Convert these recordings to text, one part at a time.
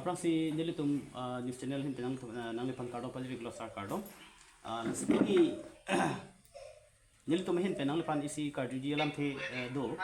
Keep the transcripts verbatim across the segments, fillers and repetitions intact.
Aphrangsi nelitum, ah, news channel ahin pen nang, ah, nangliphan kardom pajirlo sir, kardom. Ah, lasi pini nelitum ahin pen nangliphan isi karjuji alamthe, eh, do.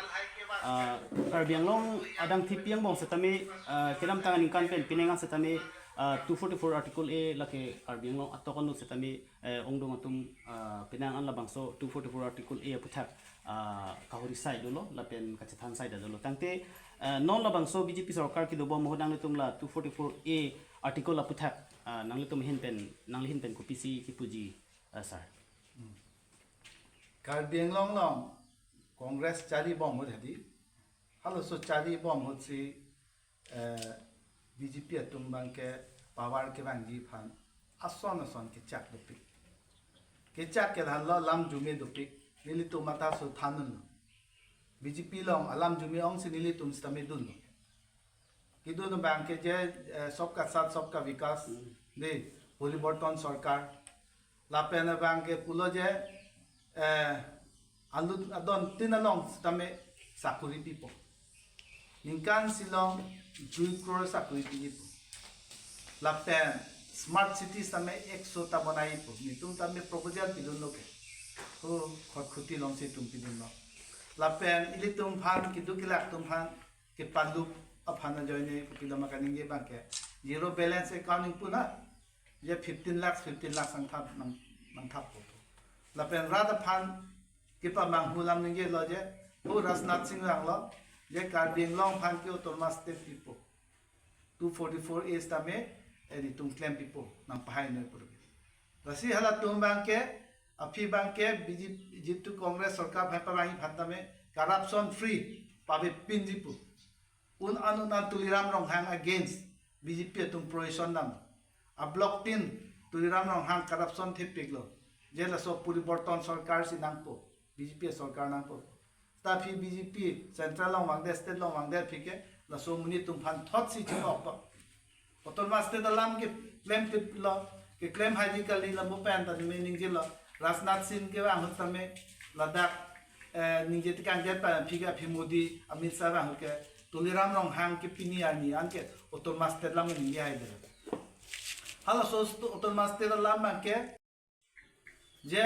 Ah, Karbi Anglong adang thepi angbong setame, ah, kedamtang aningkan pen penang an setame, ah, two forty-four Article A lake Karbi Anglong atok anut setame, eh, ongdung atum, ah, penang an labangso two forty-four Article A aputhak, ah, kahuri sai dolo lapen kachethan sai dolo. Tangte, ah, non labangso B J P sorkar kedobom ahut nanglitum la two forty-four A article aputhak, ah, nanglitum ahin pen, nangli ahin pen kopisi kipuji, ah, sir? Karbi Anglong along Congress charibom ahut hadi, halaso charibom ahutsi, eh, B J P atum abangke power kevangji aphan ason ason kechak dopik. Kechak ke thanlo alam jume dopik. Nelitum matha so thanunlo. B J P along alam jume ongsi nelitum setame dunlo. Kedun abangke je, eh, Sabka Saath Sabka Vikas, Hmm. de, Poriborton Sorkar. Lapen abangke pulo je, eh, alut adon tin along setame sakuri pipo. Ningkan isi along dui crore sakuri pipo. Lapen smart city setame ekso ta bonaipo. Netum tame proposal pidunlo ke. Ho, Khatkhati alongsi itum pidunlo. Lapen ilitum aphan, keduk kelak atum aphan kepalup aphan ajoine kopiloma kaningje abangke zero balance account ingpu na, je fifteen lakhs, fifteen lakhs nangthap, nang, nangthappo. Lapen rat aphan kepamanghu alam ningjelo je, ho Rajnath Singh vanglo, je Karbi Anglong aphan ke autonomous state pipo. Two forty-four A setame, eh, netum klem pipo, nangpahai noi puru. Lasi halatum abangke, aphi abangke, B J P, jitu Congress sorkar aphan pavangji aphan tame, corruption free, pavepinji pu. Un an un an Tuliram Ronghang against B J P atum prohibition dam. A block tin Tuliram Ronghang corruption thepiklo. Je laso Poriborton Sorkar si nangpo, B J P sorkar nangpo. Ta aphi B J P central along vangdet, state along vangdet aphi ke, laso amonit atum aphan thotsi chimokpo. Autonomous state alam keklem tiplo, keklem haiji kali, lambo pen ta ningje lo. Rajnath Singh kevang ahut tame ladak, eh, ningje tekangdet pen aphi ke aphi Modi, Amit Shah vang ahut ke Tuliram Ronghang ke pini arni anke autonomous state alam ningje hai dela. Halaso stu-, autonomous state alam abangke je,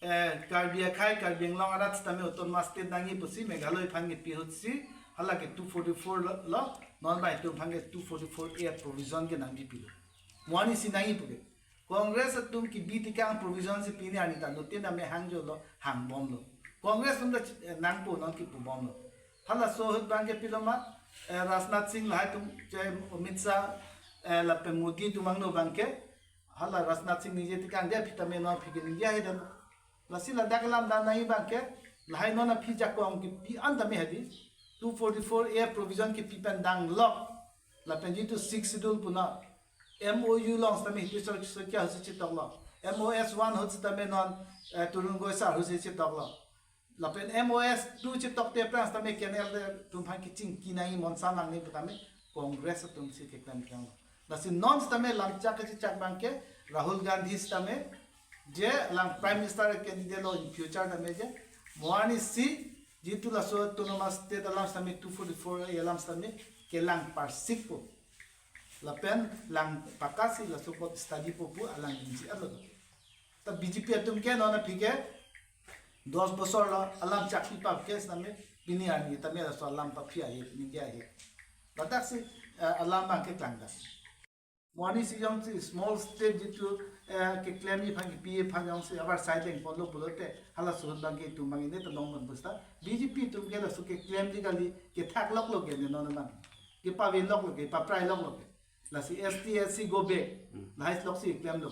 eh, Karbi akhei, Karbi Anglong arat setame autonomous state nangji pusi Meghalaya aphan kepi ahutsi, halake two forty-four lo, lo, non bai atum aphan ke two forty-four A provision ke nangji pilo. Mo-arnisi nangji pu ke. Congress atum kebi tekang provision si pini arni ta, nutin ame hangjolo, hangbomlo. Congress atum ta, eh, nangpo non kipubomlo. Halaso ahut abangke piloma, eh, Rajnath Singh lahai atum, je Amit Shah, eh, lapen Modi atum angno abangke, hala Rajnath Singh ningje tekangdet aphi tame non aphi ke ningje hai dam. Lasi ladak alam dam nangji abangke, lahai non aphi jakong kepi an tame hadi, two forty-four A provision kepi pen danglok. Lapen jitu Sixth Schedule pu na, M O U along setame hitu sor-, sorkar ahutsi chetoklo. M O S one ahut setame non, eh, Tarun Gogoi sir ahutsi chetoklo. Lapen M O S two chetokte aphrang setame K N L te atum aphan kechingki nangji, monsa nangji pu tame Congress atum si keklem klang. Lasi non setame lamchak kechechak abangke Rahul Gandhi setame je lang Prime Minister candidate lo in future tame je, mo-arnisi jitu laso autonomous state alam setame two forty-four A alam setame kelang parsikpo. Lapen lang pakasi laso apot studypo pu alang ningje alo. Ta B J P atum ke non aphi ke dos bosor lo alam chakpi pap ke setame pini arni tame laso alam paphi ahe, ningje ahe. Ladaksi, eh, alam abangke klangdak. Mo-arnisi jongsi small state jitu, eh, keklemji aphan kepi aphan jongsi abar side lengponlo pulote, halaso ahut abangke itum abang ineta longdun pusita, B J P atum ke laso keklemji kali, kethak loklo ke ne non abang. Kepaveloklo ke, paprailoklo ke. Lasi S T, S C go back. Hmm. Lahai loksi klemlo.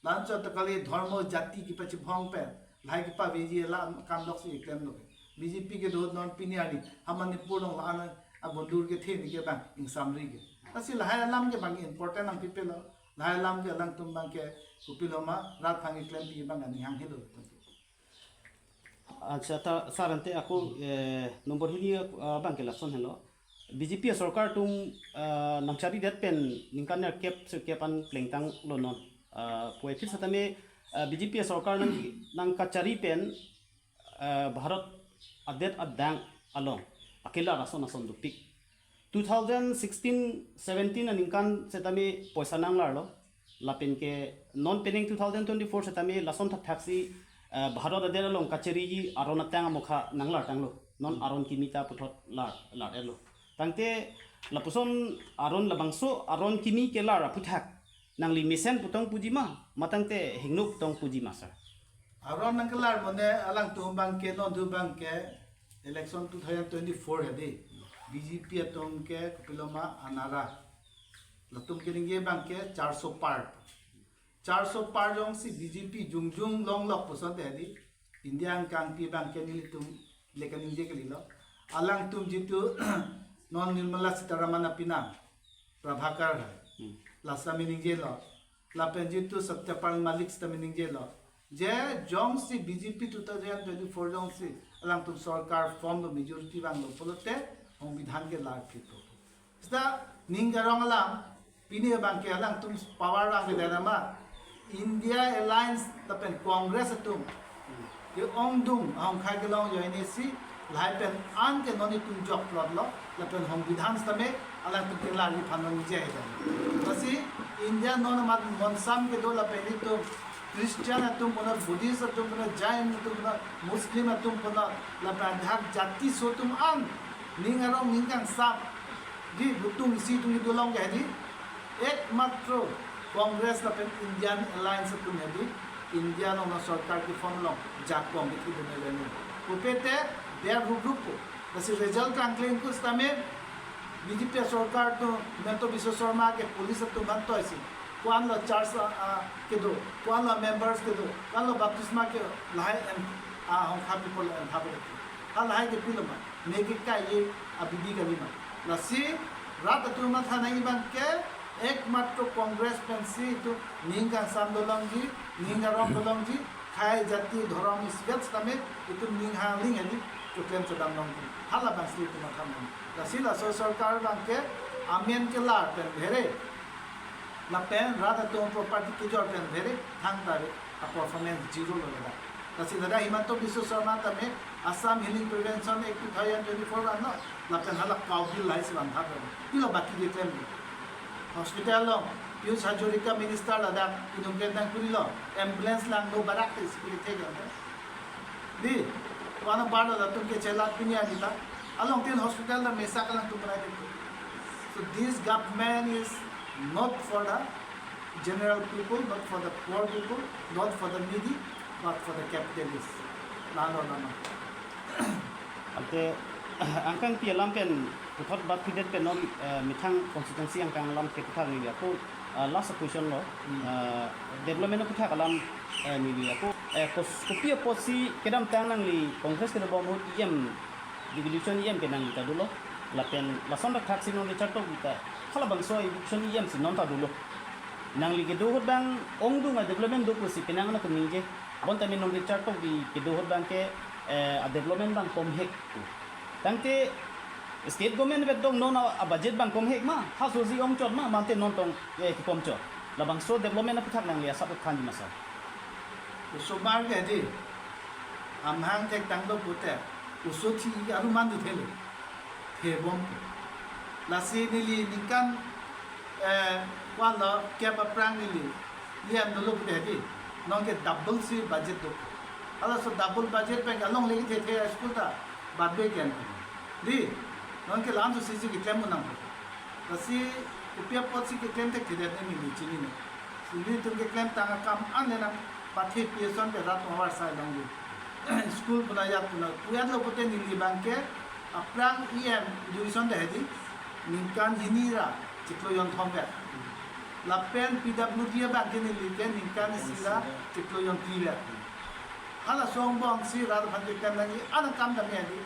Lanchot ta kali dhormo jati kepachibhong pen, lahai kepaveji alam kam loksi klemlo. B J P kedo non pini arni ha Manipur along la-an agundur kethe ni ke abang ingsamri ke. Lasi lahai alam ke abang important nangpipelo. Lahai alam ke alangtum abangke kopiloma rat aphan keklempi abang ani hanghelo. Acha, ta sir, ante ako, eh, number hini, ah, abangke lason helo. B J P sorkar atum, ah, nangcharidet pen ningkan nerkep sirkep an plengtanglo non. Ah, puvoiphit setame, ah, B J P sorkar nang, nangkachari pen, ah, Bharat adet adang along akelar ason ason dopik. two thousand sixteen seventeen aningkan setame poisa nanglarlo. Lapen ke non pening two thousand twenty-four setame lason thakthak si, eh, Bharat adet along kachariji aron atang amokha nanglar tanglo. Non aron kimi ta puthot lar, lar-etlo. Tangte lapuson aron labangso aron kimi kelar aphuthak nangli mesen putong puji ma, matangte hingno putong puji ma, sir? Aron nangkelar mane alangtum abangke, non tu abangke election two thousand twenty-four ya di. B J P atum ke kopiloma anara. Latum keningje abangke charso par. Charso par jongsi B J P jongjong longlok puson te di. India angkangpi abangke nelitum le kaningje kalilo. Alangtum jitu non Nirmala Sitharaman apinang Prabhakar hai. Hmm. Lasa meningjelo. Lapen jitu Satyapal Malik sita meningjelo. Je jongsi B J P two thousand twenty-four jongsi alangtum sorkar formlo, majority vanglo pulote songbidhan kelar phitpo. Sita ning karong alam, pini abangke alangtum power vangvedet amat India Alliance lapen Congress atum ke-ongdung ahongkhai kelong ajoine si lahai pen an ke non itum jokplotlo, lapen songbidhan setame alangtum kelar aphan nangji ahe. Lasi India non amat monsam kedo lapen itum Christian atum punon, Buddhist atum punon, Jain atum punon, Muslim atum punon, lapen dak jati aso atum an ning arong ning kangsam di, butung isi atum kedo along ke di, ekmatro Congress lapen Indian Alliance atum ya di, India along sorkar keform along jakong kethidun neli. Pupe te ber hubrup po. Lasi result kangkleng kus tame B J P sorkar atum, Himanta Biswa Sarma ke police atum aphan toisi. Ko-anlo church, ah, ah, kedo, ko-anlo members kedo, ko-anlo baptisma ke lahai en, ah, ahongkha people en habo. Ha lahai ke piloma, ne ke kai ye abidi kalima. Lasi rat atum matha nangji abangke ekmatro Congress pensi itum ning kangsam dolongji, ning arong dolongji, khei jati dhorom isvet setame itum ning hangling hedi keklem chedam longji. Halabangsi itum matha nang. Lasi laso sorkar abangke amen kelar pen bhere, lapen rat atum property kejor pen bhere, thangta a performance zero lo ladak. Lasi ladak Himanta Biswa Sarma tame Assam Healing Prevention Act two thousand twenty-four anlo, lapen hala Kaubin lahai si vangtha lo. Pilo baki keklem lo. Hospital along Piyush Hazarika minister ladak inauguration nangkurilo, ambulance langno barak te security ke. Di, wana bar latum ke chelat pini anita. Along tin hospital ta mesa kalang tum rai. So this government is not for the general people, not for the poor people, not for the needy, but for the capitalists. Lalo lama. Ante angkangpi alam pen puthot bat pidet pen non, eh, methang constituency angkang alam ke puthot neli ako, eh, last question lo, Hmm. eh, development puthot alam, eh, neli ako, eh, kos-, kopi apotsi kedamtang nangli Congress kedobom ahut E M, devolution E M ke nangli ta dolo, lapen lason dak thak si non kechartok ta halabangso devolution E M si non ta dolo. Nangli kedo ahut abang ongdung a development do pusi penang na kuningje. Bonta min nong kechartok di kedo ahut abangke, eh, a development abang komhek tu. Tangte state government vet dong non a, a budget abang komhek ma, ha sosi ongchot ma, mate non tong, eh, kikomchot. Labangso development aputhak nangli asap thanji ma, sir? Osomar ke di, amahang thektang do pute, oso thi aru man di thelo. Thebom. Lasi neli ningkan, eh, ko-anlo kep aphrang neli lian dolo pute di, nonke double si budget do. Halaso double budget pen alongle kethethe school ta, bad be ken. Di, nonke lam so sisi keklem unang. Lasi kopi apotsi keklem thekthedet neli chinine. Nelitum keklem tang akam an le nangpathe pi ason pen rat avar sai longji. School puna yat puna. Puyat lo pute neli abangke aphrang E M devolution ta hedi ningkan hini ra chiklo jonthom vet. Lapen P W D abangke neli ke ningkan isi ra chiklo jonphli vet. Halaso angbong si rat aphan keklem nangji an akam tame hedi.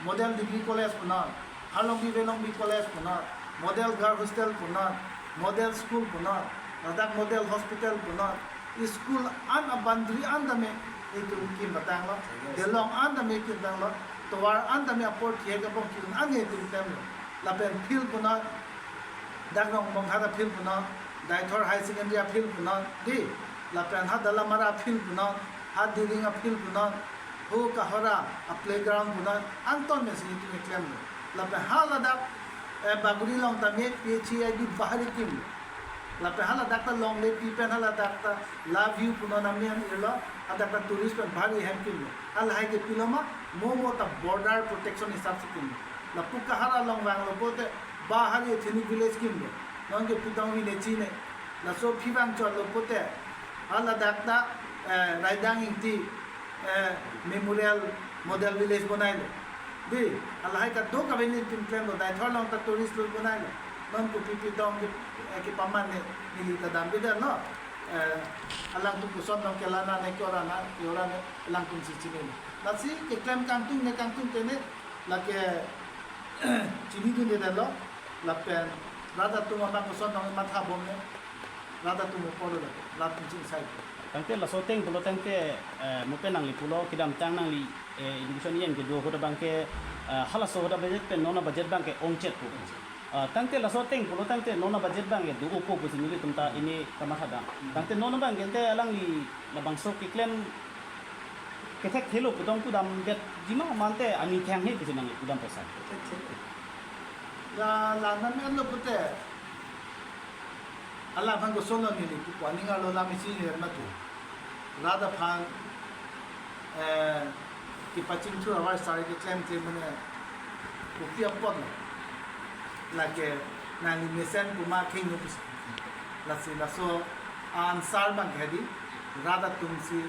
Model Degree College punon, Harlongbi Velongbi College punon, Model Girl Hostel punon, Model School punon, ladak Model Hospital punon, school an a boundary an tame itum kim batang lo, delong an tame kim tang lo, tovar an tame apor kihe kapong kim an itum tem lo, lapen field punon, dak Rongbonghat a field punon, Deithor High Secondary a field punon, di, lapen ha Dalamara a field punon, ha Diring a field punon, ho Kahora a playground punon, angton mesi itum keklem lo. Lapen ha ladak Eh, Bagori along tame P H E I D bahari kimlo. Lapen haladak ta longle pi pen haladak ta La View punon amen irlo, hadak ta tourist pen bahari hem kimlo. Halahai ke piloma, mo mo ta border protection hisap si kimlo. Lapu Kahar along vanglo pote bahari ethnic village kimlo. Non ke putang village ne. Laso aphi vangchotlo pote haladak ta, eh, Raidang Ingti, eh, Memorial Model Village bonailo. Di, halahai kadokave nelitum klemlo, Deithor along ta tourist lun bonailo. Non kopi pi dong ke, eh, kepaman ne, neli ta damvedetlo. Eh, alangtum koson dong kelana ne, ke-ora na, ke-ora ne, alangtum si chinilo. Lasi keklem kangtung ne, kangtungte ne, lake chinidundedetlo. Lapen rat atum abang koson dong matha bom ne, rat atum apor lo, rat atum chingsai. Tangte laso ateng pulo tangte, eh, mo pen nangli pulo kedamtang nangli, eh, education yen kedo ahut abang ke, eh, halaso ahut budget pen non abudget abang ke ongchetpo. Eh, tangte laso ateng pulo tangte non abudget abang ke do-opo pusi nelitum ta ini kamatha dam. Tangte non abang ke te alangli labangso keklem kethekthelo putong pudamdetji ma, mante ani thang he pusi nangli pudam pesa. La, la, na men lo pute. Alangphan kosonlo neli pu, aning arlo lam isi neli mati. Rat aphan, eh, kepachingthur avar sari keklem klem mane kopi apot lo. Lake nangli mesen pu ma khengno pusi. Lasi laso answer abang ke hedi, rat atum si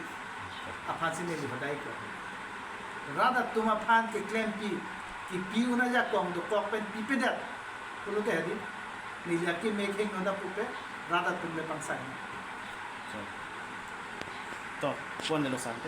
aphan si neli hodai ko. Rat atum aphan keklempi, kipi un ajakong dokok pen pipedet pulote hedi, neli akeme khengno da pupe, rat atum le pangsai. To, pon delo sante.